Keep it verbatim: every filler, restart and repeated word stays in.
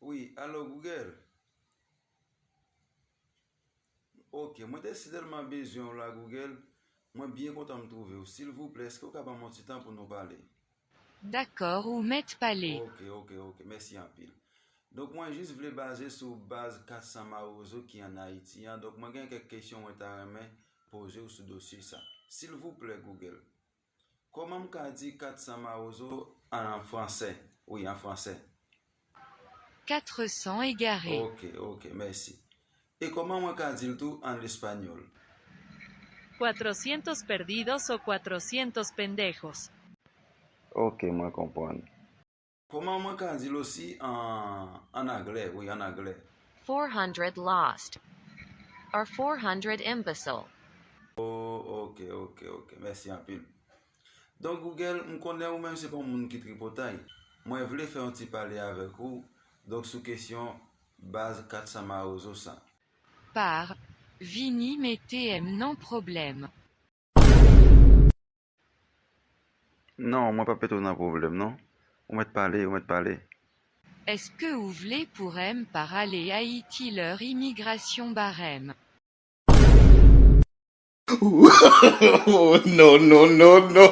Wi, alo Google. Ok, mwen te si tèlman bezwen w la Google, mwen byen kontan m twouve w. Silvouplè, èske w ka ban m yon ti tan pou nou pale? Dakò, ou mèt pale. Ok, ok, ok, mèsi anpil. Donk mwen jis vle baze sou baz kat san Mawozo ki ann Ayiti an. Donk mwen gen kèk kesyon mwen ta renmen poze w sou dosye sa. Silvouplè Google, kòman m ka di kat san Mawozo an, an fransè? Wi, an fransè. Quatre cents égarés. Ok, ok, mèsi. E kòman mwen ka di l tou an espanyòl? Cuatrocientos perdidos o cuatrocientos pendejos. Ok, mwen konprann. Kòman mwen ka di l osi an, an anglè? Wi, an anglè. Four hundred lost. Or four hundred imbecile. Oh, ok, ok, ok. Mèsi anpil. Donk Google, m konnen ou menm se pa yon moun ki tripotay. Mwen vle fè yon ti pale avèk ou, donk sou kesyon baz kat san Mawozo sa. Par, vini mete m nan pwoblèm. Non, mwen p ap mete w nan pwoblèm non. Ou mèt pale, ou mèt pale. Èske ou vle pou m pa rale Ayiti lè imigrasyon bare m? No, no, no, no.